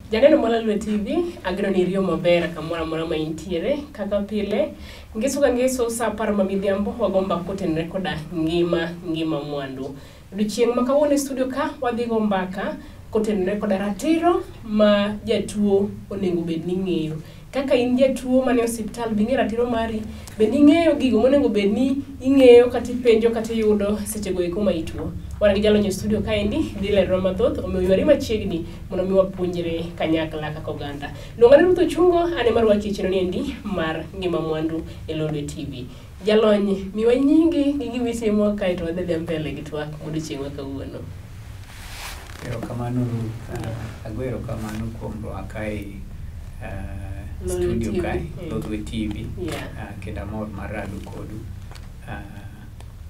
Janeno mar Lolwe TV, ageno ni iriyo maber kamoro amora ma intiere. Kaka pile, ngeso ka ngeso sa 10 ma midhiambo wago mbaka kotenore koda ngima, ngima mwandu. Odiochieng' ma kawuono e studio ka wadhi go mbaka kotenore koda ratiro ma jatuo onego bed ni ng'eyo. Kaka in jatuo mane osiptal, be ing'eyo ratiro mari? Bende ing'eyo gigo monego bed ni ing'eyo kata ipenjo kata iyudo sechego eko ma ituo? Wan gi jalony e studio kaendi, dhi leronwa mathoth, omiyo ywari machiegni mondo mi wapuonjre kanyakla kaka oganda. Luonga ni Ruth Ochungo, an ema arwaki e chenro ni endi mar Ngima Mwandu e Lolwe TV. Jalony, miwa nyingi gi gima itimo kaeto wadhi adhiya mbele gi twak modiochieng' ma kawuono. Erokamano Ruth, ago erokamano kuom rwaka e Lolwe studio TV. kae, Lolwe TV. Kendo amor mar rado kodu.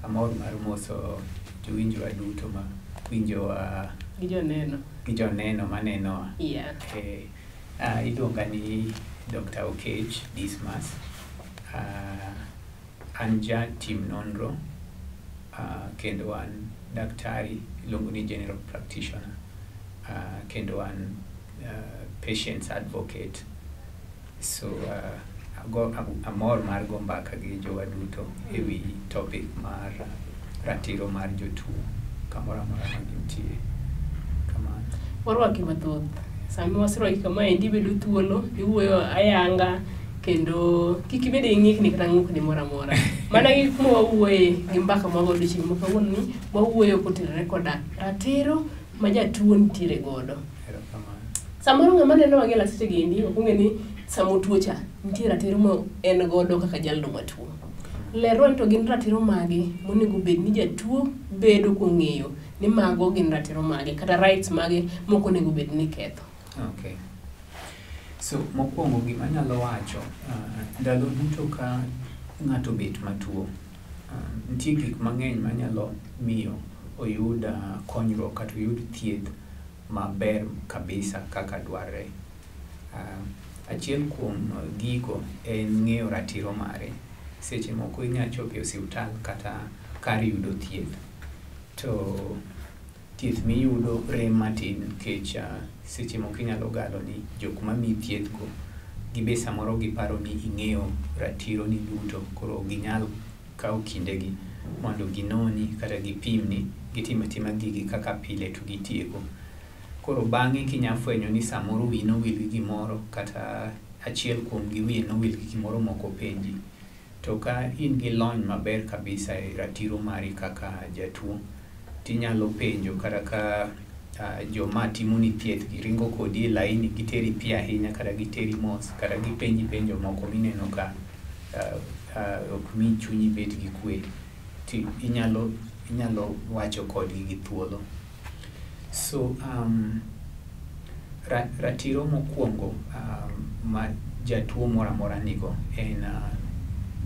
Amor mar moso jowinjowa duto ma winjowa Gi joneno. Gi joneno manenowa. Iluonga ni Dr. Okech Dismas. An jatim nonro kendo an daktari iluongo ni general practitioner kendo an patients advocate. So amor mar go mbaka gi jowa duto e wi topic mar ratiro mar jotuo kamoro amora ma gintie. Kamano. Warwaki mathoth. Sama waserwaki kamaendi ibedo thuolo, iwuoyo ayanga kendo kik ibed gi ng'ikni kata ng'ukni moro amora. Mana gi kuma wawuoye gi mbaka mwago odiochieng' ma kawuononi, wawuoyo kotenore koda ratiro ma jatuo nitiere godo. Erokamano. Samoro ng'ama nenowa gi e lak seche gi endi ok ong'e ni sama otuo cha nitie ratiro ma en godo kaka jalno matuo. Lerwa ni to gin ratiro mage monego bed ni jatuo bedo kong'eyo ni mago gin ratiro mage kata rights mage mok onego bed ni ketho. Okay. So mokwongo gima anyalo wacho, ndalo duto ka ng'ato obet matuo, nitie gik mang'eny manyalo miyo oyud konyruok kata oyud thieth maber kabisa kaka dwarre. Achiel kuom gigo en ng'eyo ratiro mare. Seche moko inya chopo e osiptal kata kar yudo thieth, to thieth miyudo rem matin nikech seche moko inyalo galo ni jok mamiyi thieth go gibe samoro giparo ni ing'eyo ratiro ni duto, koro ok ginyal kawo kindegi mondo ginoni kata gipimni, gitimo atima gigi kaka pile to gitieko. Koro bang'e kinya fwenyo ni samoro wiyi nowil gi gimoro kata achiel kuom gi wiye nowil gi gimoro mok openji. To ka in gi lony maber kabisa e ratiro mari kaka jatuo, tinyalo penjo kata ka joma timoni thieth gi ringo kodi e laini, giteri piyo ahinya kata giteri mos, kata gipenji penjo moko mineno ka ok mi chunyi bet gi kwe, ti inyalo wacho kodgi gi thuolo. So ratiro mokwongo ma jatuo moro amora nigo en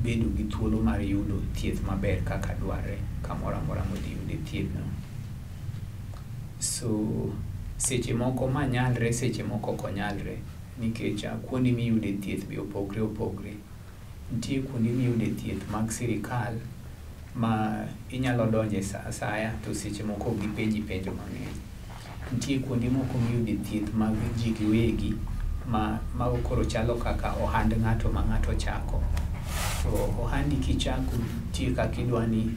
bedo gi thuolo mar yudo thieth maber kaka dwarre kamoro amora modhi yude thiethno. So seche moko ma nyalre, seche moko ok onyalre, nikech kuonde miyude thieth be opogre opogre. Nitie kuonde miyude thieth mag sirikal ma inyalo donje sa asaya to seche moko ok gipenji penjo mang'eny. Nitie kuonde moko miyude thieth mag ji giwegi ma mago koro chalo kaka ohand ng'ato ma ng'ato ochako. To ohandi kichako nitie kaka idwa ni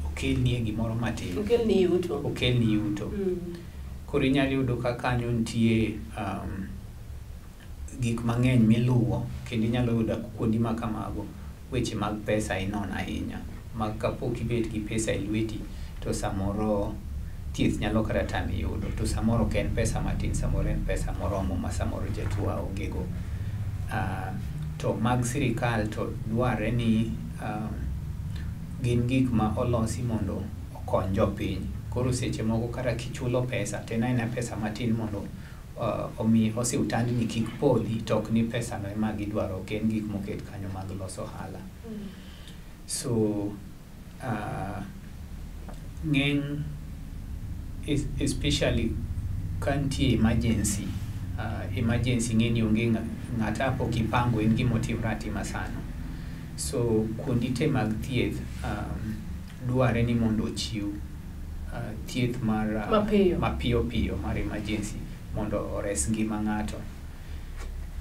okelnie gimoro matin. Okelni yuto. Okelni yuto. Koro inyalo yudo ka kanyo nitie gik mang'eny miluwo kendo inyalo yudo kuonde ma kamago weche mag pesa inono ahinya. Ma kapok ibet gi pesa e lweti to samoro thieth nyalo kata tami yudo. To samoro ok en pesa matin, samoro en pesa moromo ma samoro jatuo onge go. To mag sirikal to dwarre ni gin gik ma olosi mondo okony jopiny. Koro seche moko kata kichulo pesa to en aena pesa matin mondo omi osiptandni kik podhi, to ok ni pesa no ema gidwaro, ok en gik moket kanyo mag loso ohala. So ng'eny especially ka nitie emergency, emergency ing'e ni onge ng'ata pok ipango en gima otimre atima sano. So kuonde te mag thieth dwarre ni mondo ochiw thieth mar Mapiyo. mapiyo piyo mar emergency. mondo ores ngima ng'ato.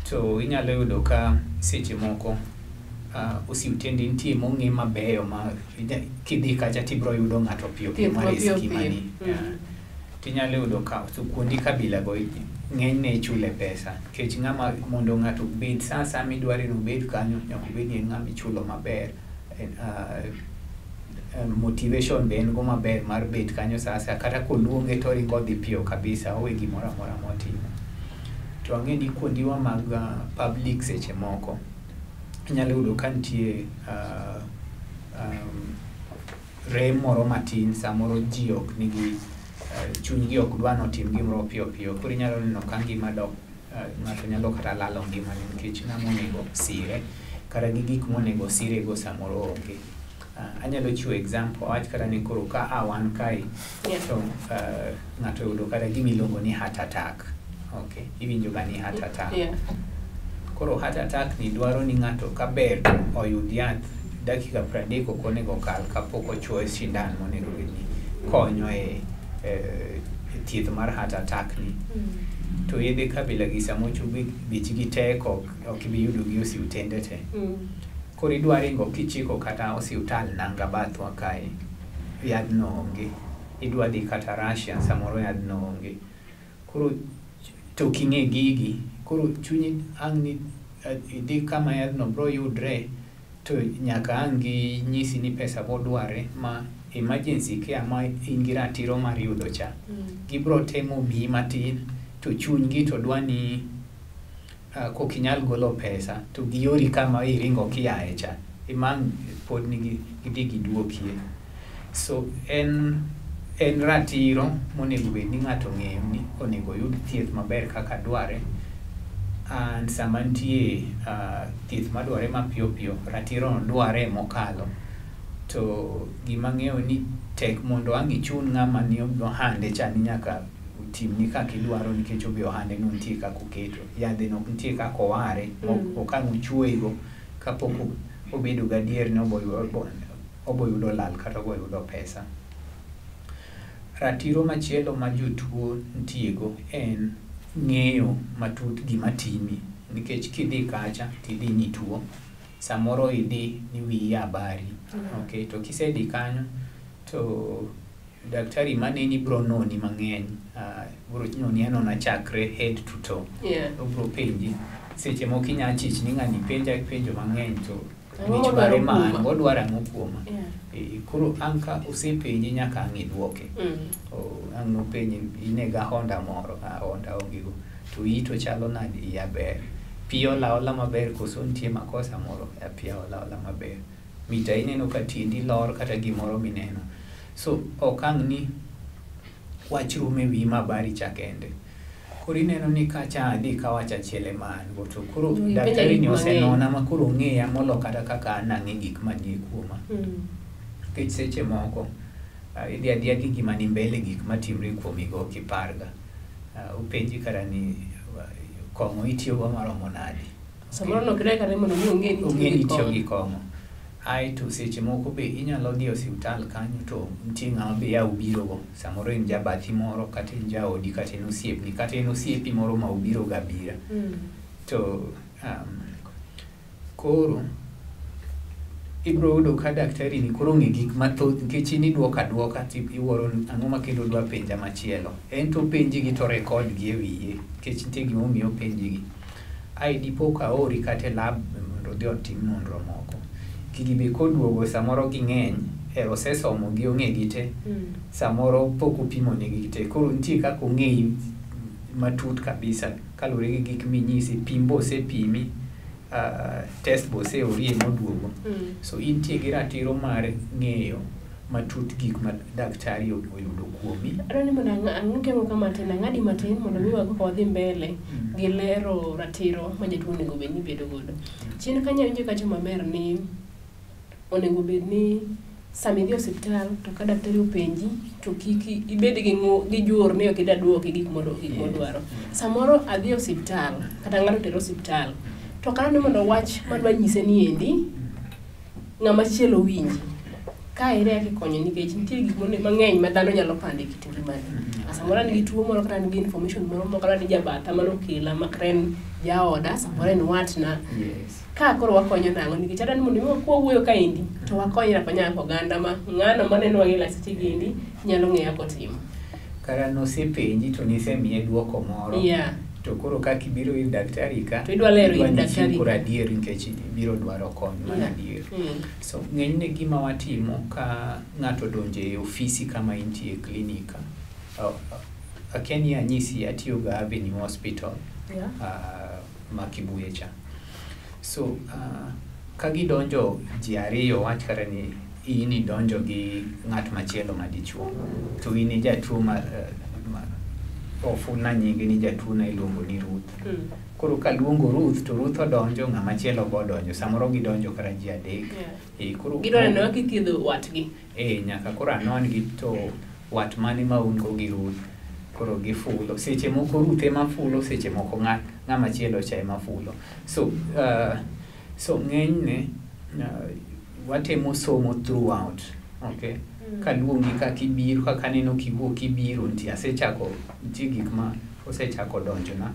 To inyalo yudo ka seche moko osiptende nitie mong'e mabeyo ma kidhi kacha tibiro yudo ng'ato piyo piyo Thieth mares mapiyo piyo. ngimani. Tinyalo yudo ka to kuonde kabila go ng'enyne ichule pesa nikech ng'ama mondo ng'ato obed sa asaya midware ni obed kanyo nyaka obed ni en ng'ama ichulo maber. Motivation be en go maber mar bet kanyo sa asaya kata koluonge toringo odhi piyo kabisa owe gimoro amora motimo. To ang'e ni kuondewa mag public seche moko inyalo yudo ka nitie rem moro matin samoro ji ok nigi chunygi ok dwa notim gimoro piyo piyo koro inyalo neno ka ngima dok ng'ato nyalo kata lalo ngimane nikech ng'ama onego sire kata gi gik monego sirego samoro onge. Anyalo chiwo example awach kata ni koro ka a wan kae to ng'ato oyudo kata gima iluongo ni heart attack. Okay, iwinjo ga ni heart attack. Koro heart attack ni dwaro ni ng'ato kaber to oyud yath dakika 30 ok onego kal kapok ochuoye sindan monego bed ni konyo e thieth mar heart attack ni. To yedhe kabila gi sama ochopo bechgi tek ok ibi yudo gi osiptende te. Koro idwa ringo kichiko kata osiptal nanga bathwa kae, yadhno onge. Idwa dhi kata Russia samoro yadhno onge. Koro to ok ing'e gigi, koro chunyi ang' ni idhi kama yadhno biro yudre to nyaka ang' ginyisi ni pesa bodware ma emergency care ma in gi ratiro mar yudo cha. Gibiro temo miyi matin to chunygi to dwa ni kok inyal golo pesa to giori kama iringo kiaye cha ema ang' pod ni gidhi giduokie. So en ratiro monego bed ni ng'ato ong'eyo ni onego oyud thieth maber kaka dware and sama nitie thieth madwarre mapiyo piyo ratiro no dware mokalo. To gima ang'eyo ni tek mondo ang' ichun ng'ama ni ohande cha ni nyaka otimni kaka idwaro nikech obe ohande no nitie kaka oketo. Yadhe no nitie kaka oware ok ang' ochuoye go kapok obedo gadier ni obo yudo lal kata obo yudo pesa. Ratiro machielo ma jotuo nitie go en ng'eyo matut gima timi nikech kidhi kacha tidhi ni ituo samoro idhi ni wiyi abari. Okay, to kisedhi kanyo to daktari maneni biro noni mang'eny biro noni anona chakre head to toe. Obiro penji seche moko inya chich ni ng'ani penja penjo mang'eny to Ang'o wich modwaro bare ma an kuoma? go odwaro ang'o kuoma. Koro ang' ka osepenji nyaka ang' iduoke. Ang' nopenji inega honda moro, honda onge go. To iyi to chalo nade? Iya ber. Pi ola aola maber koso nitie makosa moro? Pi ola aola maber. Mita ineno ka tiendi lor kata gimoro mineno. So ok ang' ni wach rumo e wiyi mabari cha kende. Koro ineno ni kacha adhi kawacho achiel ema an go to koro Ipenja daktari gik ni mang'eny. osenona ma koro ong'eya molo kata kaka an ang'e gik manie kuoma. Nikech seche moko idhi adhiya gi gima ni mbele gik matimre kuomigo ok iparga. Openji kata ni kong'o itiyogo maromo nade. Samoro nokidwa kata mondo mi ong'e ni Ong'e itiyo ni gi itiyo gi kong'o. kong'o. Aeto seche moko be inyalo dhi e osiptal kanyo to nitie ng'ama be ya ubiro go. Samoro en jabathi moro kata en jaodi kata en osiepni kata en osiepi moro ma ubiro go abira. To koro ibiro yudo ka daktari ni koro ong'e gik mathoth nikech in iduoko aduoka tiwuoro ni ang'o ma kendo odwa penja machielo. En to openji gi to record gi e wiye nikech nitie gimomiyo openji gi. Ae dipo ka oori kata e lab mondo odhi otim nonro moko. Gigi be koduogo samoro ging'eny, osesomo gi ong'e gi te, samoro pok opimo negi te. Koro nitie kaka ong'eyi matut kabisa kaluwore gi gik minyise, pim be osepimi, test be oseorie moduogo. So intie gi ratiro mar ng'eyo matut gik ma daktari oyudo kuomi. Adwa ni mondo ang'e ka matin, ang'adi matin mondo mi koka wadhi mbele gi lero ratiro ma jatuo onego bed ni bedo godo. Chien kanyo awinjo kacho maber ni onego bed ni sama idhi e osiptal to ka daktari openji to kik ibed gi gi juor ni ok idwa duoke gik modwaro. Samoro adhi e osiptal kata ng'ato otera osiptal to ok adwa ni mondo wach madwa nyise ni endi ng'ama chielo winji. Ka ere kaka ikonyo nikech nitie gik mang'eny ma dhano nyalo pando e kit ngimane. Samoro an gi tuo moro kata an gi information moro mok adwa ni jabatha manokela ma kata en jaoda, samoro en watna. Yes. Ka koro wakonyo nang'o nikech adwa ni mondo mi kwawuoyo kaendi to wakonyre akonya kaka oganda ma ng'ano manenowa gi seche gi endi nyalo ng'eyo kaka otimo. Kara nosepenji to nisemiye duoko moro. Yeah. To koro kaka ibiro ir daktari ka, To idwa lero idwa ir ni daktari. ichiw koro adier nikech ibiro dwaro kony mar Yeah. adier. So ng'enyne gima watimo ka ng'ato odonjo e ofisi kama intie e klinik ka, akia ni anyisi atiyo ga Avenue Hospital ma Kibuye cha. So ka gidonjo ji ariyo wach kata ni in idonjo gi ng'at machielo madichuo to in e jatuo ma ofulna nyinge ni jatuo na iluongo ni Ruth. Koro kaluongo Ruth to Ruth odonjo ng'ama chielo be odonjo samoro gidonjo kata ji adek. Koro Gidwa neno kaka ithiedho watgi. Nyaka koro anon gi to wat mane ma un go gi Ruth. Koro gifulo. Seche moko Ruth ema fulo, seche moko ng'ama chielo cha ema fulo. So ng'enyne watemo somo throughout. Okay. Kaluongi kaka ibiro, kaka aneno kiwuok kibiro, nitie asechako, nitie gik ma osechako donjona.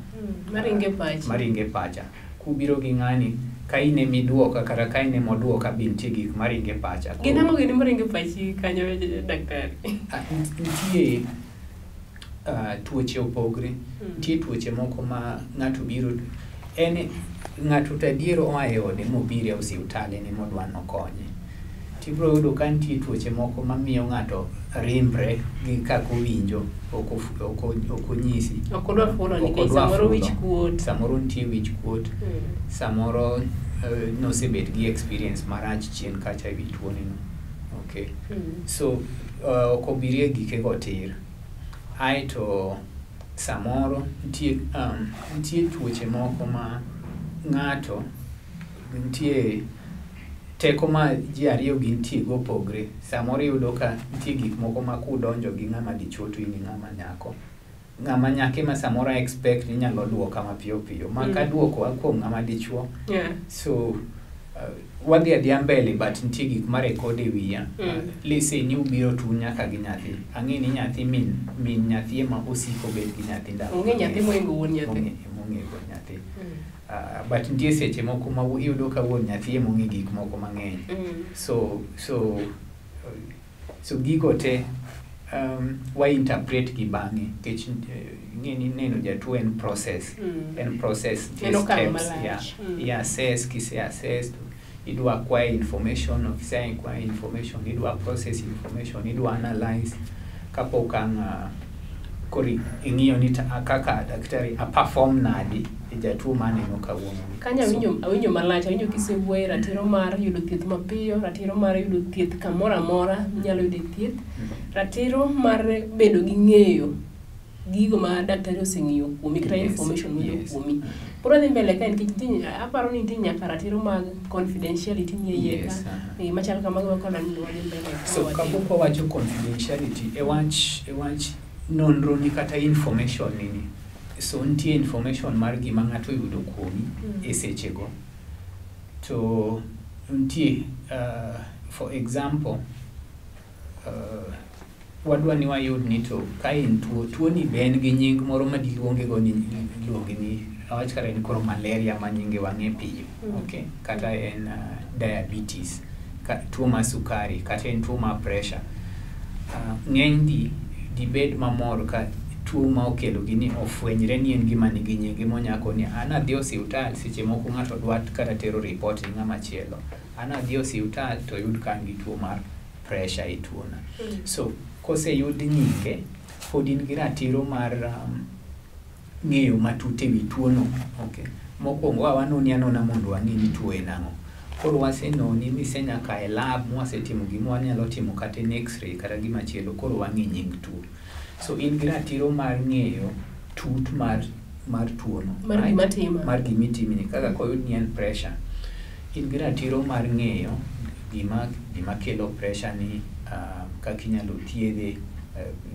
Maringe pachi. Maringe pacha. Kubiro gi ng'ani, ka in ema iduoka kata ka in ema oduoka be nitie gik maringe pacha. Gin ang'o gini maringe pachi kanyo daktari? Nitie tuoche opogre. Nitie tuoche moko ma ng'ato biro, en ng'ato to adier oa e ode mobiro e osiptal en ema odwa nokonye. Tibiro yudo ka nitie tuoche moko mamiyo ng'ato rimbre gi kaka owinjo, ok onyisi. Ok odwa fulo nikech Ok odwa samoro fulo. wich kuot. Samoro nitie wich kuot. Samoro nosebet gi experience marach chien kacha e wi tuone no. Okay. So ok obirie gikego tir. Aeto samoro nitie tuoche moko ma ng'ato nitie teko ma ji ariyo gintie go opogre. Samoro iyudo ka nitie gik moko ma kudonjo gi ng'ama dichuo to in gi ng'ama nyako. Ng'ama nyako ema samoro expect ni nyalo duoka mapiyo piyo. Ma ka duoko a kuom ng'ama dichuo. So wadhi adhiya mbele but nitie gik ma record e wiya. Let's say ni ubiro tu nyaka gi nyathi. Ang'e ni nyathi min nyathi ema osiko bet gi nyathi ndalo Ong'e nyathi mang'eny. mohingo wuon nyathi. Mong'e wuon nyathi. But nitie seche moko ma iyudo ka wuon nyathi ema ong'e gik moko mang'eny. So gigo te wa interpret gi bang'e nikech ing'e ni neno jatuo en process. En process, En okang' steps, malach. yeah. I assess, kise assess to idwa acquire information, kise acquire information, idwa process information, idwa analyze kapok ang' koro ing'iyo ni kaka daktari a perform nadi e jatuo maneno kawuono ni. Kanyo awinjo malach, awinjo kisewuoye ratiro mar yudo thieth mapiyo, ratiro mar yudo thieth kamoro amora minyalo yude thieth, ratiro mar bedo gi ng'eyo gigo ma daktari oseng'iyo kuomi kata information moyudo kuomi. Pod wadhi mbele kae nikech nitie aparo ni nitie nyaka ratiro mag confidentiality nie iye ka. Machal kamago ma koro ni wadhi mbele ka So wadhi. kapok wawacho confidentiality, e wach nonro ni kata information ni. So nitie information mar gima ng'ato oyudo kuomi e sechego. To nitie, for example, wadwa ni wayud ni to ka en tuo, tuo ni be en gi nying moro ma diluonge go ni, iluonge ni, awach kata en koro malaria ma nyinge wang'e piyo, okay? Kata en diabetes, tuo mar sukari, kata en tuo mar pressure. Ng'eny ji dibed mamor ka tuo ma okelo gi ni ofwenyre ni en gima nigi nyinge monyako ni an adhi osiptal, seche moko ng'ato dwa kata tero report ni ng'ama chielo. An adhi osiptal to oyud ka an gi tuo mar pressure e tuona. So koseyud nyinge, pod in gi ratiro mar ng'eyo matut ewi tuono. Okay. Mokwongo wanoni anona mondo wang'e ni tuo en ang'o. Koro wasenoni misenyaka e lab mwasetimo gima wanyalo timo kata en x-ray kata gima chielo, koro wang'e nying tuo. So in gi ratiro mar ng'eyo tut mar tuono. Mar right? gima tima. Mar gima itimni. Kaka koyud ni en pressure, in gi ratiro mar ng'eyo gima kelo pressure ni, kaka inyalo thiedhe,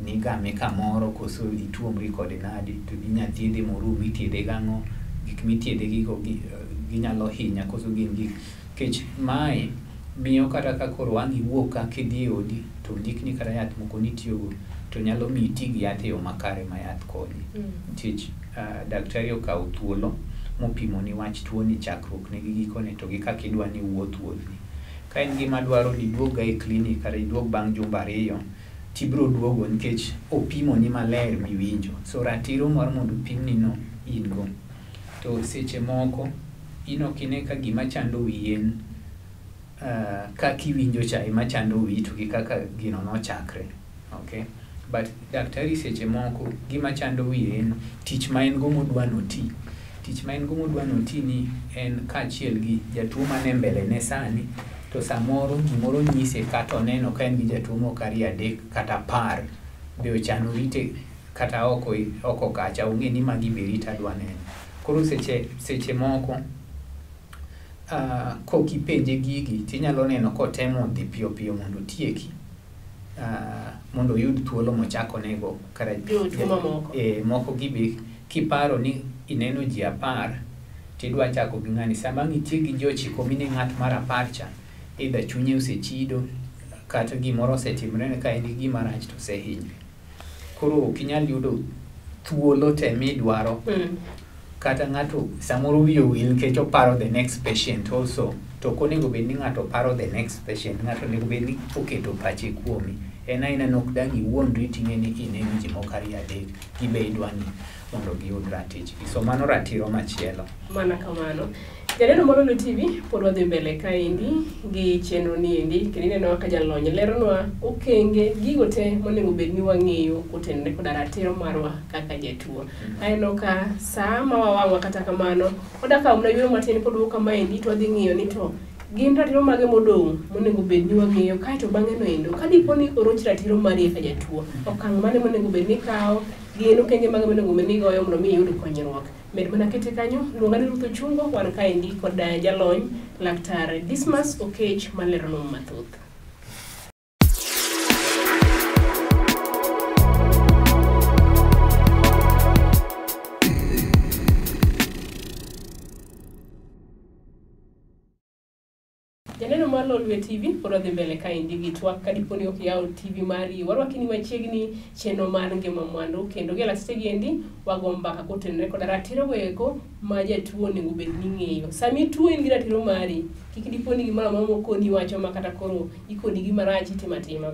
nigame kamoro koso ituomri kode nadi, to inya thiedhe morum, ithiedhe gang'o, gik mithiedhe gigo ginyalo hinya koso gin gik, nikech mae Miyo kata ka koro ang' iwuok ka kidhi e odi to ondikni kata yath moko nitiyogo to nyalo miyo iti gi yath e yo makare ma yath konyi. Nikech daktari okawo thuolo mopimoni wach tuoni chakruokne gi gikone to gi kaka idwa ni iwuoth wuodhni. Ka en gima dwaro ni iduog ga e klinik kata iduog bang' jumbe 2 tibiro duogo nikech opimoni maler miwinjo. So ratiro mar mondo opimni no in go. To seche moko in ok ine ka gima chando wiyi en kaka iwinjo cha ema chando wiyi to gi kaka gino nochakre. Okay? But daktari seche moko gima chando wiye en tich ma en go modwa noti. Tich ma en go modwa noti ni en kaachiel gi jatuo man e mbele ne sani to samoro gimoro nyise kata oneno ka en gi jatuo moko 2 3 kata 10 be ochano rite kata oko kacha ong'e ni magi be rita adwa neno. Koro seche moko kok ipenje gigi tinyalo neno kotemo dhi piyo piyo mondo otieki mondo oyud thuolo mochako nego kata Jotuo mamoko. Moko gi be kiparo ni ineno ji 10 tidwa chako gi ng'ani sama ang' itiek gi ji 9 mine ng'at mar 10 cha either chunye osechido kata gimoro osetimore ka en gi gima rach to osehinyre. Koro ok inyal yudo thuolo te midwaro. Kata ng'ato samoro wiye owil nikech oparo the next patient also to ok onego bed ni ng'ato paro the next patient, ng'ato onego bed ni oketo pache kuomi. En aena ni ok dang' iwuondri ting'e ni ineno ji moko 2 3 gibe idwa ni mondo giyud ratichgi. So mano ratiro machielo. Mana kamano. Janeno mar Lolwe TV pod wadhi mbele kaendi gi chenro ni endi kendo ineno ka jalony leronwa okenge gigo te monego bed ni wang'eyo kotenore koda ratiro marwa kaka jatuo. Aneno ka saa ma wawang'wa kata kamano odak kawo mana yueyo matin pod wuok kamaendi to wadhi ng'iyo ni to gin ratiro mage modong' monego bed ni wang'eyo kaeto bang'e no endo ka dipo ni oroch ratiro mari kaka jatuo okang' mane monego bed ni ikawo gin okenge mage monego bed ni igoyo mondo mi iyud konyruok. Med mana kete kanyo, luonga ni Ruth Ochungo, wan kaendi kod jalony Laktar Dismas Okech maleronwa mathoth. Janeno mar Lolwe TV pod wadhi mbele kaendi gi twak ka dipo ni ok iyawo TV mari warwaki ni machiegni chenro mar Ngima Mwandu kendo gi lakteche gi endi wago mbaka kotenore koda ratiro go eko ma jatuo onego bed ni ng'eyo. Sama ituo in gi ratiro mari, kik dipo ni gimoro amora mokoni iwacho ma kata koro ikoni gima rach itimo atima.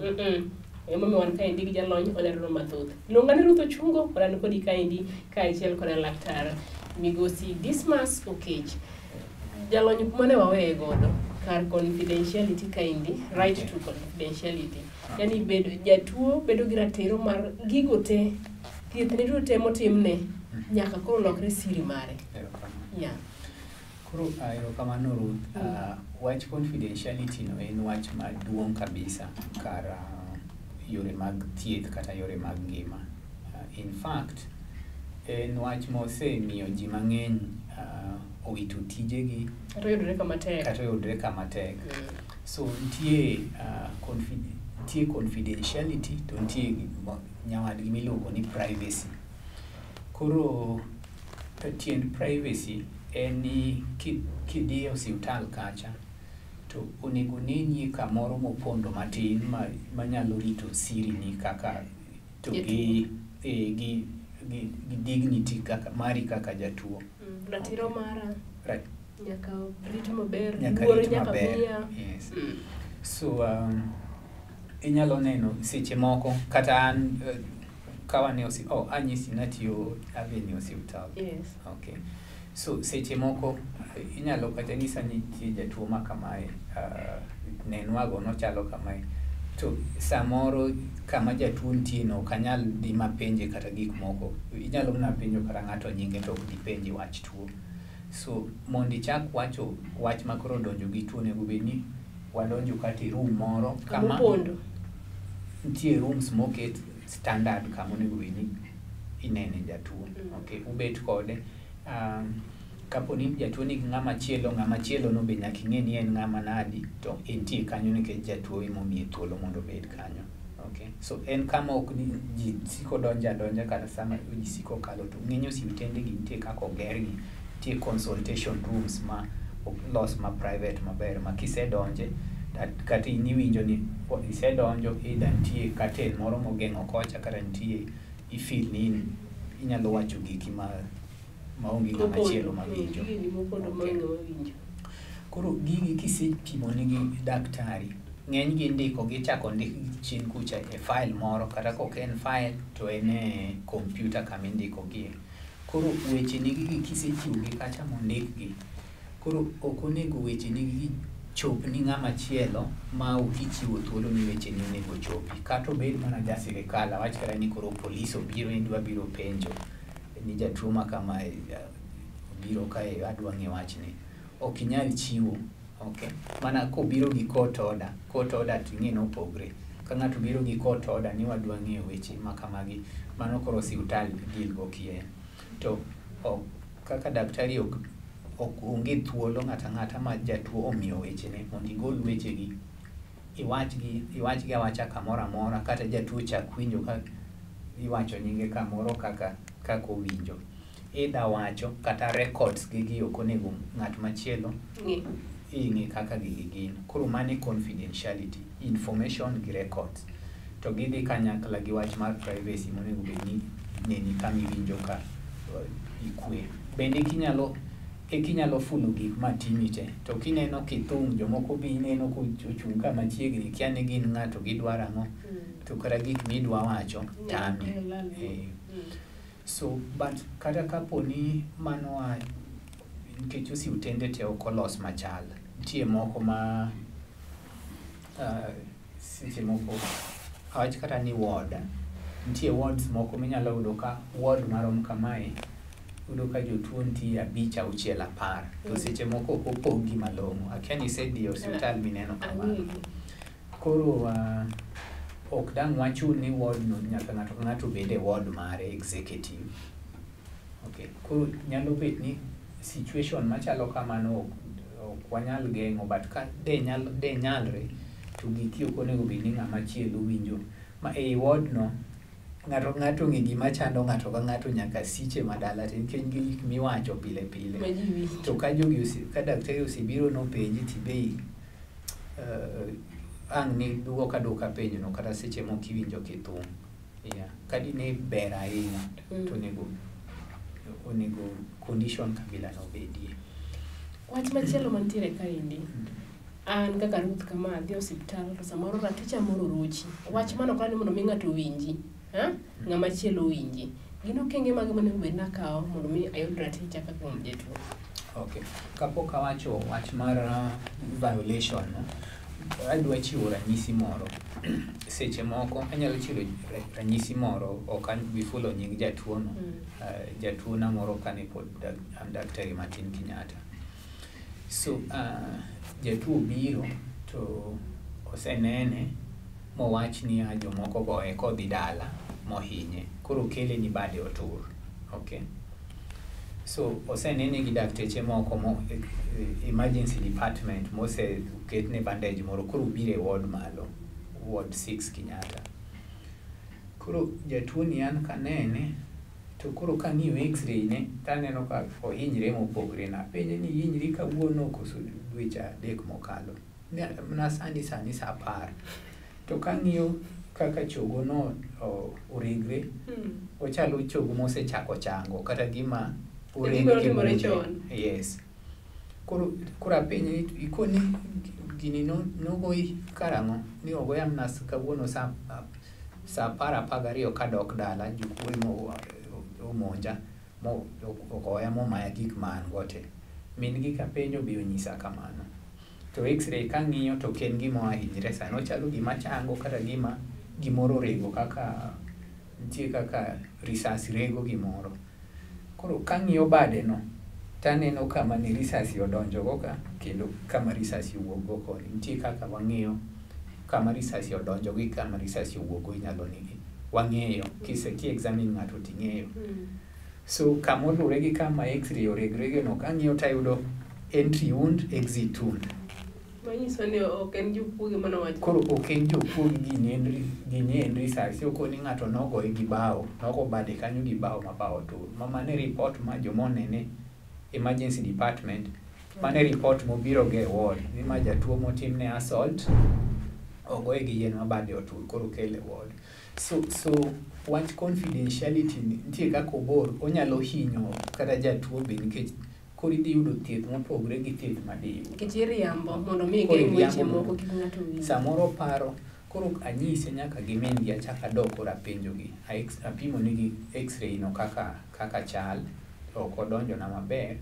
Emomiyo wan kaendi gi jalony oleronwa mathoth. Luonga ni Ruth Ochungo kod an kodi kaendi kaachiel koda laktar Migosi Dismas Okech. Jalony mane waweye godo kar confidentiality kaendi, right to confidentiality. Yani bedo jatuo bedo gi ratiro mar gigo te, thieth ne duto te motimne nyaka koro lokre siri mare. Yeah. Koro erokamano Ruth. Wach confidentiality no en wach maduong' kabisa kar yore mag thieth kata yore mag ngima. In fact, en wach mosemiyo ji mang'eny owito tijegi kata oyudore kama tek. Kata oyudore kama tek. So nitie nitie confidentiality to nitie nyawadgi miluongo ni privacy. Koro tiend privacy en ni kidhi e osiptal kacha to onego nenie kamoro mopondo matin manyalo rito siri ni kaka to gi dignity kaka mari kaka jatuo. Ratiro mara. Right. Nyaka rit maber, Nyaka luoro rit nyaka maber. miya. Yes. So inyalo neno seche moko kata an kawane anyisi natiyo Avenue Hospital. Yes. Okay. So seche moko inyalo kata nyisa ni nitie jatuo ma kamae, nenwago nochalo kamae. To samoro kama jatuo nitie no ok anyal dhi mapenje kata gik moko. Inyalo mana penjo kata ng'ato nyinge to ok dipenje wach tuo. So mondo ichak wacho wach ma koro donjo gi tuo onego bed ni wadonjo kata e room moro kama Mopondo. nitie rooms moket standard kama onego bed ni inene jatuo. Okay, ubet kode. Kapo ni jatuo nigi ng'ama chielo, ng'ama chielo no be nyaka ing'e ni en ng'ama nadi to entie kanyo nikech jatuo emomiye thuolo mondo obed kanyo. Okay. So en kama ok ni ji siko donjo adonja kata sama ji siko kalo to ng'eny osiptende gi nitie kaka ogergi, nitie consultation rooms ma olos ma private maber ma kisedonje Kata in iwinjo ni isedonjo either nitie curtain moro mogeng'o kocha kata nitie i feel ni in inyalo wacho giki ma maonge ng'ama chielo mawinjo. Mopondo Okay. maonge ng'ama winjo. Koro gigi kisepimo nigi daktari, ng'eny gi ndiko gichako ndikgi chien kucha e file moro kata kok en file to en e kompyuta kama indikogie. Koro weche nigi gi kisechiwogi kacha mondikgi, koro ok onego weche nigi gi chop ni ng'ama chielo ma ok ichiwo thuolo ni wecheni onego ochopi. Kata obed mana ja sirikal, awach kata ni koro polis obiro ni dwa biro penjo ni jatuo ma kamae obiro kae adwa ng'e wachni. Ok inyal chiwo, okay? Mana kobiro gi court order to ing'e ni opogre. Ka ng'ato obiro gi court order ni wadwa ng'eyo weche ma kamagi, mano koro osiptal deal go kien. To ok, kaka daktari ok onge thuolo ng'ato ang'ata ma jatuo omiyo wechene mondo igol wechegi, iwachgi awacha kamoro amora kata jatuo chak winjo ka iwacho nyinge kamoro kaka owinjo. Either wacho kata records gigi ok onego ng'at machielo Ng'e. ing'e kaka gigi gin. Koro mano e confidentiality, information gi records. To gidhi kanyakla gi wach mar privacy monego bed ni neni kama iwinjo ka ikwe. Bende kinyalo fulo gik matimi te, to kineno kithung' jomoko be ineno kochung' ka machiegni kia ni gin ng'ato gidwaro ang'o, to kata gik midwa wacho tami. So, but kata kapo ni mano a nikech osiptende te ok olos machal, nitie moko ma seche moko awach kata ni ward, nitie wards moko minyalo yudo ka ward marom kamae, iyudo ka jotuo nitie 5, 6, 10, to seche moko ok opog gi malong'o. Akia ni isedhi e osiptal mineno kamano. Koro ok dang' wachun ni ward no nyaka ng'ato ka ng'ato obed e ward mare executive. Okay. Koro nyalo bet ni situation machalo kamano ok wanyal geng'o, but ka de nyalre to giki ok onego bed ni ng'ama chielo winjo. Ma ei ward no ng'ato ka ng'ato ong'e gima chando ng'ato ka ng'ato nyaka siche madala te nikech gik miwacho pile pile. To ka jogi ka daktari osebiro nopenji tibe ang' ni duoka aduoka penjo no kata seche moko iwinjo kithung'. Yeah. Kadine ber ahinya to onego condition kabila no obedie. Wach machielo mantiere kaendi, an kaka Ruth kama adhi e osiptal to samoro raticha moro orochi. Wach mano ok ni mondo mi ng'ato owinji, ng'ama chielo owinji. Gin okenge mage monego bed ni akawo mondo mi ayud raticha kaka jatuo? Okay. Kapok awacho wach mar violation no, adwa chiwo ranyisi moro. Seche moko anyalo chiwo ranyisi moro, ok abi fulo nying jatuo no. Jatuo na moro kane pod an daktari matin Kenyatta. So jatuo biro to osenene mowach ni jomoko goye kodhi dala mohinye. Koro okele ni bade otur. Okay. So osenene gi dakteche moko mo emergency department mose ketne bandage moro, koro obiro e ward malo, ward 6 Kenyatta. Koro jatuo ni an kanene to koro kang'iyo x-ray ne taneno ka ohinyre mopogre na. Apenje ni ihinyri kawuono koso dweche 3 mokalo. Mana sani sani saa 10. To kang'iyo kaka chogo no oregre, ochalo chogo mosechako chango kata gima otimore chon. Yes. Koro apenje ikoni gini nogoyi karang'o? Ni ogoya mana kawuono saa 10, 12 kadok dala, jokuoye omonja ogoya momaya gik ma an go te. Min gi kapenjo be onyisa kamano. To x-ray kang'iyo to ok en gima ohinyre sani, ochalo gima chango kata gima gimoro orego, kaka nitie kaka risasi rego gimoro. Koro kang'iyo bade no taneno kama ne risasi odonjo go ka kendo kama risasi owuok go koni. Nitie kaka wang'iyo kama risasi odonjo gi kama risasi owuok go, inyalo negi wang'eyo ki examine ng'ato ting'eyo. So kama olure gi kama x-ray oregre no kang'iyo tayudo entry wound, exit wound. Manyiso ni ok en jokuoge manowacho. Koro ok en jokuoge, gini en risasi. Okoni ng'ato nogoye gi bao, nogo bade kanyo gi bao ma bao otur. Ma mano e report ma jomonene emergency department Mano e report mobiro go e ward ni ma jatuo motimne assault, ogoye gi yien ma bade otur, koro okele e ward. So wach confidentiality ni nitie kaka obor, onyalo hinyo kata jatuo be, nikech koro idhi yudo thieth mopogre gi thieth madiyud. Nikech iriambo mondo mi Koro igeng' weche iriambo moko kik ng'ato winj. Samoro paro koro anyise nyaka gi min gi, achako adok koro apenjogi, apimo negi x-ray no kaka chal, ok odonjona maber.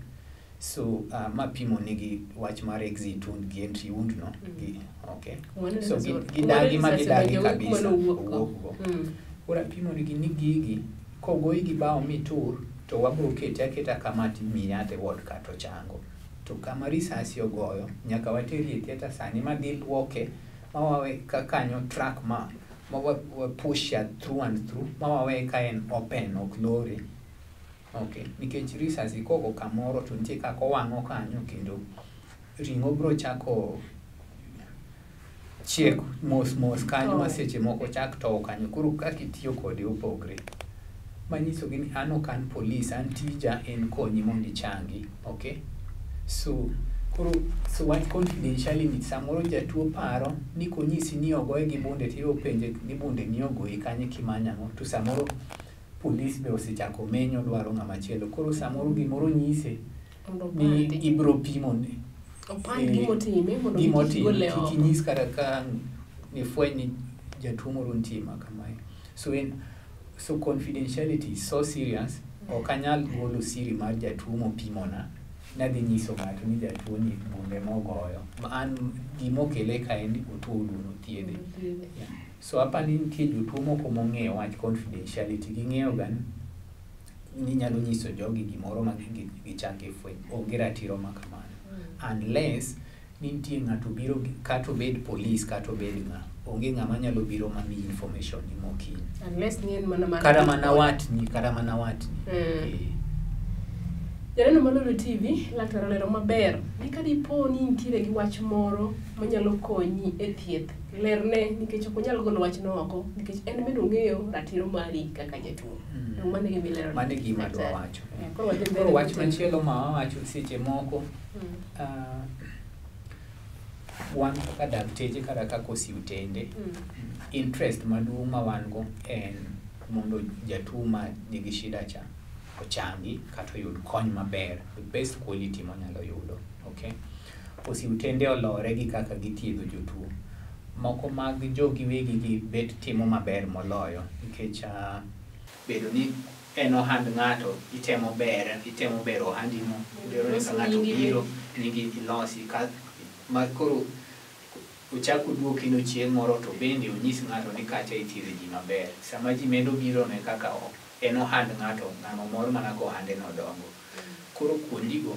So mapimo negi wach mar exit wound gi entry wound no gi, okay. Kumane So risasi gidagi ma kumane risasi gidagi odonjo, kabisa kumane owuok go. owuok go. Koro apimo negi ni gigi kogoyi gi bao mitur to wabro kete aketa kama timiyi yath e ward ka to chango. To kama risasi ogoyo nyaka wateri e theatre sani madhi luoke ma wawe ka kanyo track ma wa push yath through and through ma wawe ka en open, ok lore. Okay, nikech risasi kogo kamoro to nitie kaka owang'o kanyo kendo ring'o bro chako chiek mos mos kanyo ma seche moko chak tow kanyo, koro kaka itiyo kode opogre. Manyisogi ni an ok an polis, an tija en konyi mondo ichangi. Okay? So koro so wach confidentiality ni samoro jatuo paro ni konyisi ni ogoye gi bunde to penje ni bunde ni ogoyi kanye kimanyo ang'o, to samoro polis be osechako menyo dwaro ng'ama chielo, koro samoro gimoro nyise Mondo ni opandi. ibro pimo ni Opand gimotime mondo kik gimotime gole kik oko. inyis kata ka ifweny ni jatuo moro nitie ma kamae. So confidentiality is so serious. Ok anyal golo siri mar jatuo mopimona nadhi nyiso ng'ato ni jatuo ni bunde mogoyo. Ma an gimokele ka en ni otuo oduono thiedhe. Yeah. So apani nitie jotuo moko mong'eyo wach confidentiality, ging'eyo ga ni inyalo nyiso jogi gimoro ma gichak gifweny. Onge ratiro ma kamano. Unless ni nitie ng'ato biro kata obed polis kata obed ng'a, onge ng'ama nyalo biro ma miyi information ni mokinyi. Unless ni en mana mar Kata mana watni, kata mana watni. Eh. Janeno mar Lolwe TV, laktar olero maber ni ka dipo ni intiere gi wach moro manyalo konyi e thieth, lerne nikech ok onyal golo wachno oko nikech en bende ong'eyo ratiro mari kaka jatuo. Dong' mano e gima ilero. Mano e gima adwa Daktari. wacho. Koro wadhi mbele Koro wach gi chenro. machielo ma wawacho seche moko, wan kaka dakteche kata kaka osiptende, interest maduong' ma wan go en mondo jatuo ma nigi shida cha ochangi kata oyud kony maber, the best quality monyalo yudo. Okay? Osiptende olore gi kaka githiedho jotuo. Moko mag jogi wegi gi bet timo maber moloyo nikech bedo ni en ohand ng'ato, itemo bere, itemo bero ohandi no, idwaro ni ka ng'ato biro, nyingi ilosi ka ma koro ochak oduog kendo chieng' moro to bende onyis ng'ato ni kacha ithiedho ji maber. Sama ji medo biro ne kaka en ohand ng'ato, ng'ano mor mana ka ohande no dongo. Koro kuondigo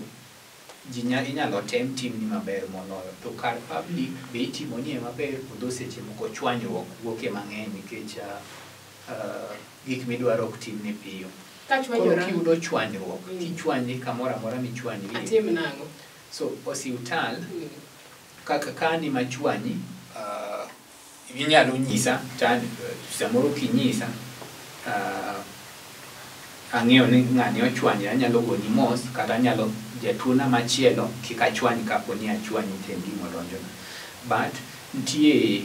ji inyalo tem timni maber moloyo. To kar public be itimonie maber, although seche moko chwanyruok wuoke mang'eny nikech gik midwaro ok timni piyo. Koro Kachwanyora, kiyudo chwanyruok, kichwanyri kamoro amora michwanyrie. Atim nang'o? So osiptal kaka ka ni machwanyi, inyalo nyisa, to an, samoro kinyisa, ang'eyo ni ng'ani ochwanyre, anyalo goni mos, kata anyalo jatuona machielo kik achwany kapo ni achwanyi to en gima odonjona. But nitie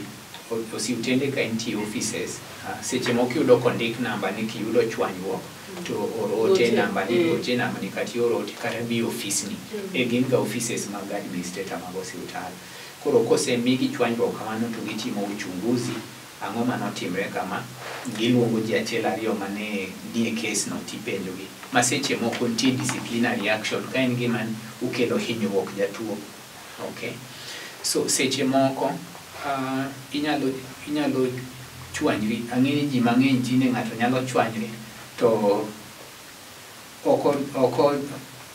osiptende ka nitie offices, seche moko iyudo kondik namba ni kiyudo chwanyruok to or ote Goche. namba ni, goche namba ni kata ior ote kata bi ofis ni. E gin ga offices mag administrator mag osiptal. Koro kosemigi chwanyruok kamano to gitimo uchunguzi, ang'o manotimre kama, giluongo ji achiel ariyo mane nie kes no tipenjogi. Ma seche moko nitie disciplinary action ka en gima ukelo hinyruok jatuo. Okay. So seche moko inyalo chwanyri, ang'e ni ji mang'eny tinde ng'ato nyalo chwanyre to oko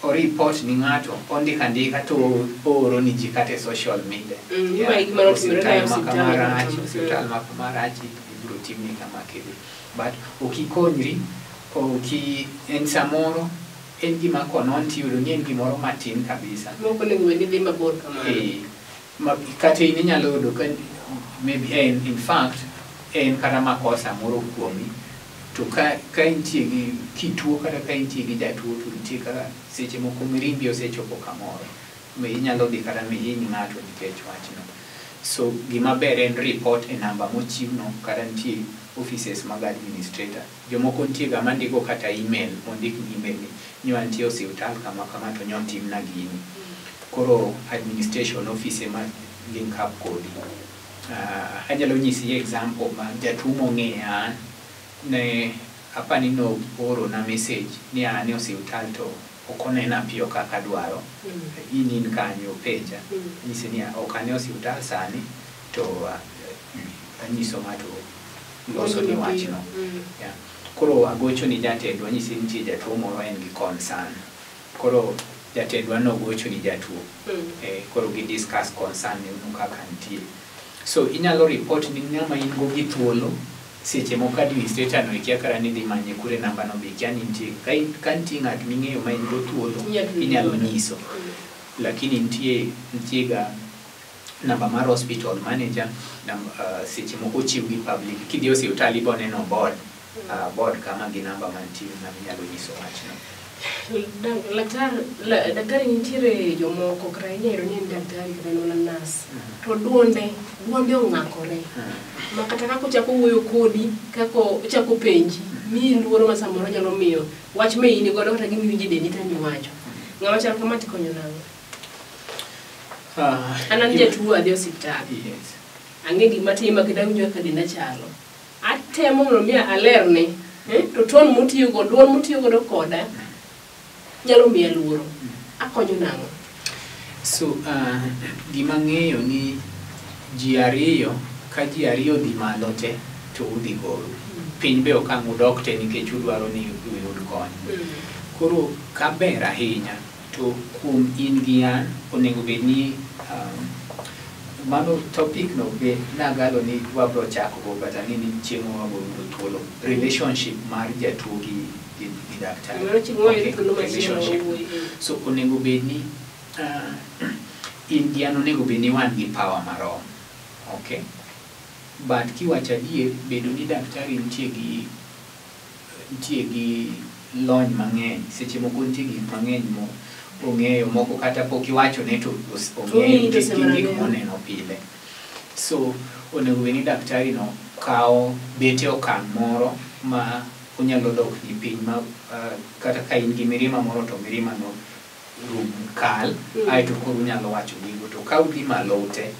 o report ni ng'ato, ondiko andika to ooro ni ji kata e social media. Yeah, gima notimore ne Osiptal ma osiptal kama ma rach, kama. osiptal ma kama rach, ibiro timni kama kidhi. But ok ikonyri, ok en samoro en gima konon tiyudo ni en gimoro matin kabisa. Mok onego bed ni dhi mabor kamano. Eh, ma, kata in inyalo yudo ka maybe en, in fact en kata makosa moro kuomi to ka intie gi kituo kata ka intie gi jatuo to nitie kaka seche moko mirimbi osechopo kamoro. Inyalo dhi kata mihiny ng'ato nikech wachno. So gima ber en report e namba mochiwno kata nitie offices mag administrator. Jomoko nitie ga mandiko kata email, mondik ni email ni nyo antie osiptal kama kama to nyo timna gini. Koro administration office ema link up kodi. Anyalo nyisi example ma jatuo mong'eya an ne apani nooro na message ni an e osiptal to ok onena piyo kaka adwaro. In in kanyo penja. Anyise ni ok an e osiptal sani to anyiso ng'ato loso ni wachno. Yeah. Koro agocho ni jatendwa anyise ni nitie jatuo moro en gi concern. Koro jatendwa nogocho ni jatuo. Koro gi discuss concern ne kaka nitie. So inyalo report ni ng'ama in go gi thuolo seche moko administrator no ikia kata ni idhi manye kure namba no be ikia ni nitie. Ka nitie ng'at ming'eyo ma in go thuolo inyalo nyiso. Lakini nitie ga namba mar hospital manager seche moko ochiw gi public. Kidhi e osiptal ibo neno board. Board kama gi namba mantie ng'ama inyalo nyiso wachno. Daktari nitiere jomoko kata inyalo yudo ni en daktari kata en mana nurse. To duonde ong'akore. Ma kata kaka ochako wuoyo kodi, kaka ochako penji, miyi luoro ma samoro nyalo miyo wach ma in godo kata gima iwinjo e dendi to iwacho. Ng'ama chal kama tikonyo nang'o? An an jatuo adhi e osiptal. Yes. Ang'e gima tima kendo awinjo kaka denda chalo. Atemo mondo mi alerne, to tone motiyogo, duol motiyogodo koda nyalo miya luoro. Akonyo nang'o? So, gima ang'eyo ni ji ariyo, ka ji ariyo dhi malo te, to udhi goru. Piny be ok ang' udok te nikech udwaro ni uyud kony. Koro kaber ahinya, to kuom in gi an, onego bed ni mano topic no be nagalo ni wabro chako go, but ang'e ni chieng' moro wabro yudo thuolo. Relationship mar jatuo gi daktari. Okay, relationship. So onego bed ni in gi an onego bed ni wan gi power marom. Okay. But kiwacho adier, bedo ni daktari nitie gi lony mang'eny, seche moko nitie gik mang'eny mo ong'eyo, moko kata pok iwachone to ong'eyo nikech gin gik moneno pile. So onego bed ni daktari no kawo bet e okang' moro ma onyalo dok ni piny ma kata ka in gi mirima moro to mirima no rum kal, aeto koro unyalo wacho gigo. To ka udhi malo te,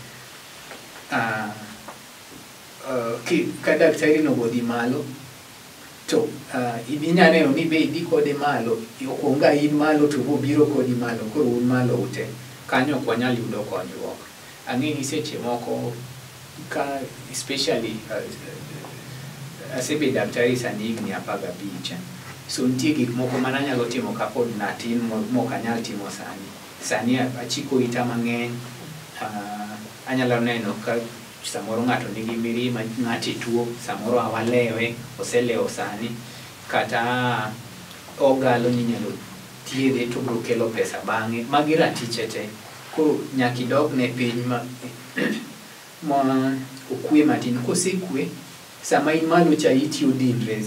ka daktari no bodhi malo, to inyalo neno ni be idhi kode malo, okuonga in malo to obiro kodi malo, koro un malo ute. Kanyo ok wanyal yudo konyruok. Ang'e ni seche moko ka especially asebedo daktari sani higni 15, so nitie gik moko mananyalo timo kapod natin mok anyal timo sani. Sani achiko ita mang'eny, anyalo neno ka samoro ng'ato nigi mirima, ng'ate tuo, samoro awalewe, oselewo sani, kata ogalo ni inyalo thiedhe to obiro kelo pesa bang'e. Magi ratiche te. Koro nyaka idogne piny ma okwe matin. Kosekwe, sama in malo cha iti odinre,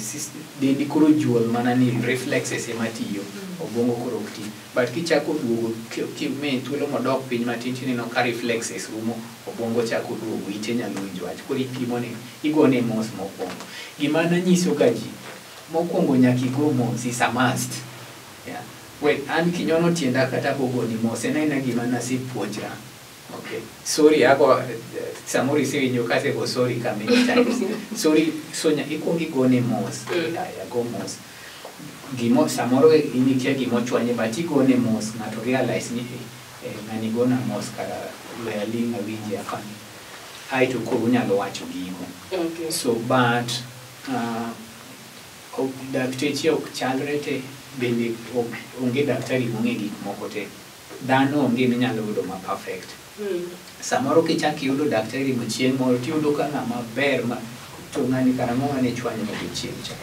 dendi koro juol mana ni reflexes ema tiyo, obwongo koro ok ti. But kichako duogo, kimiye thuolo modok piny matin tineno ka reflexes rumo, obwongo chako duogo, ite nyalo winjo wach. Koro ipimone, igone mos mokwongo. Gima nanyiso ga ji, mokwongo nyaka igo mos, is a must. Yeah. We, an kinyono tienda kata bogoni mos, en aena gima nasepuonjra. Okay. Sorry, ako samoro isewinjo kasego sorry ka many times. Sorry, so ikuongo igone mos. Yeah, go mos. Gimo samoro in ikia gimochwanye, but igone mos, ng'ato realize ni ng'ani gona mos kara we aling' awinje apani. Aeto koro unyalo wacho gigo. Okay. So but dakteche ok chalre te, bende onge daktari mong'e gik moko te. Dhano onge minyalo yudo ma perfect. Samoro kichak iyudo daktari chieng' moro tiyudo ka ng'ama ber ma to ng'ani kara ang'o mane chwanyo mondo chieng' cha.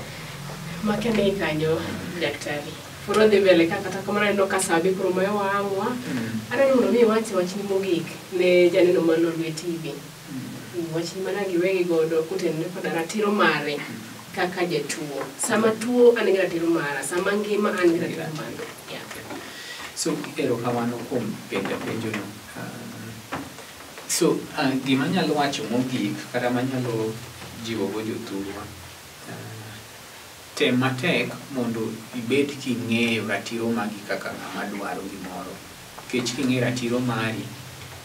Makene kanyo daktari. Furo dhi mbele ka kata kamano aneno ka sa be koro mayo wang'wa. Adwaro mondo mi iwach wachni mogik ne janeno mar Lolwe TV. Wachni mana giwegi godo kotenore koda ratiro mare kaka jatuo. Sama tuo an gi ratiro mara, sama ngima an gi ratiro mara. Yeah. So erokamano kuom penjo penjono. So gima anyalo wacho mogik kata manyalo jiwogo jothurwa, tem matek mondo ibed king'eyo ratiro magi kaka ng'ama dwaro gimoro. Nikech king'eyo ratiro mari,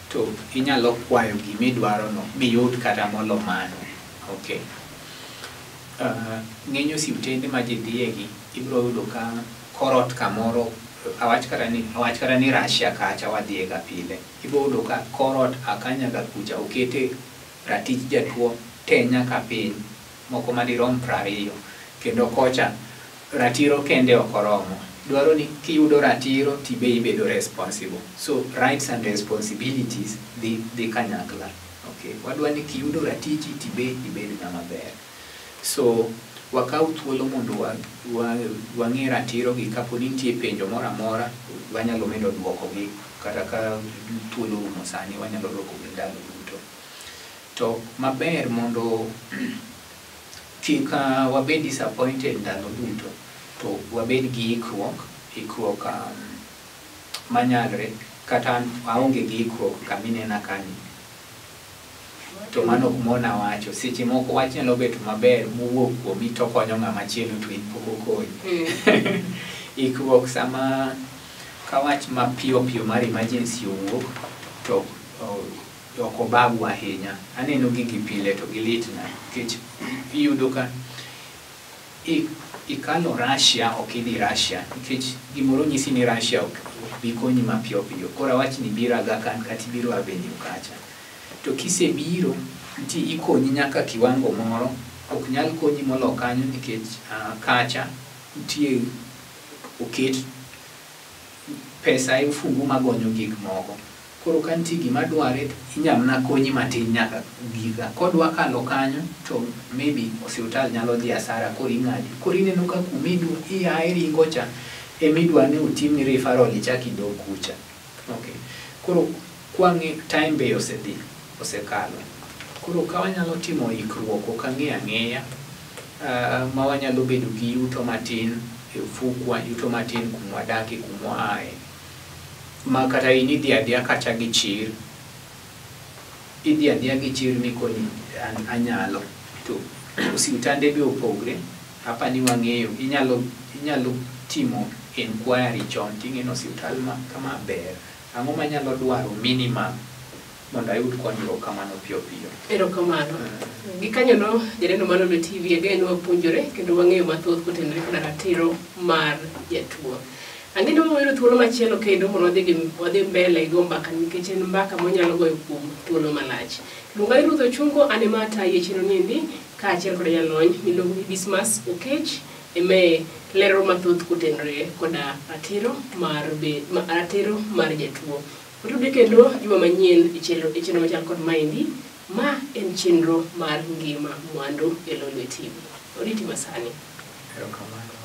to inyalo kwayo gimidwarono miyud kata molo mano. Okay. Ng'eny osiptende ma ji dhiye gi, ibiro yudo ka korot kamoro, awach kata ni Russia kacha wadhiye ga pile. Ibiro yudo ka korot aka nyaka kucha okete ratich jatuo te nyaka piny, moko madirom 20. Kendo kocha ratiro kende ok oromo. Dwaro ni kiyudo ratiro tibe ibedo responsible. So rights and responsibilities dhi kanyakla. Okay. Wadwa ni kiyudo ratichi tibe ibed ng'ama ber. So wakaw thuolo mondo wang'e ratiro gi kapo ni nitie penjo moro amora wanyalo medo duokogi kata ka thuolo orumo sani wanyalo duokogi ndalo duto. To maber mondo kik wabed disappointed ndalo duto, to wabed gi ikruok manyalre kata aonge gi ikruok kaminena kani. To mano ok mona wacho, seche moko wach nyalo bet maber mowuok kuomi to konyo ng'ama chielo to in pok okonyi. Ikruok sama ka wach mapiyo piyo mar emergency owuok to ok obagu ahinya. Aneno gigi pile to gilitna nikech iyudo ka ikalo Russia ok idhi Russia nikech gimoro nyisi ni Russia ok bi konyi mapiyo piyo. Koro awach ni biro Aga Khan kata ibiro Avenue kacha. To kisebiro, nitie ikonyi nyaka kiwango moro, ok nyal konyi molo kanyo nikech kacha nitie oket pesa e ofungu magonyo gik moko. Koro ka nitie gima dware, inyalo mana konyi matin nyaka giga. Kodwa kalo kanyo, to maybe osiptal nyalo dhi asara koro ing'adi. Koro ineno ka kumidwa ia iringo cha, emidwa ni otimni referral ichak idog kucha. Okay. Koro kwang'e time be osedhi, osekalo. Koro ka wanyalo timo ikruok ok ang'eyo ang'eya, ma wanyalo bedo gi yuto matin e ofukwa, yuto matin kuma wadakie, kuma waaye. Ma kata in idhi adhiya kacha gi chir, idhi adhiya gi chir mikoni anyalo. To osiptande be opogre, apa ni wang'eyo, inyalo timo inquiry chon ting'e ni osiptal ma kama ber. Ang'o manyalo dwaro minimum mondo ayud konyruok kamano piyo piyo. Erokamano. Gikanyono, janeno mar Lolwe TV, ageno wapuonjore kendo wang'eyo mathoth kotenore koda ratiro mar jatuo. Ang'e ni wayudo thuolo machielo kendo mondo wadhi mbele go mbaka nikech en mbaka mwanyalo goyo kuom thuolo malach. Luonga ni Ruth Ochungo, an ema atayi e chenro niendi kaachiel kod jalony miluongo ni Dismas Okech eme lero mathoth kotenore koda ratiro mar jatuo. Watudre kendo juma manyien e chenro machal kod maendi. Ma en chenro mar Ngima Mwandu e Lolwe TV. Oriti masani. Erokamano.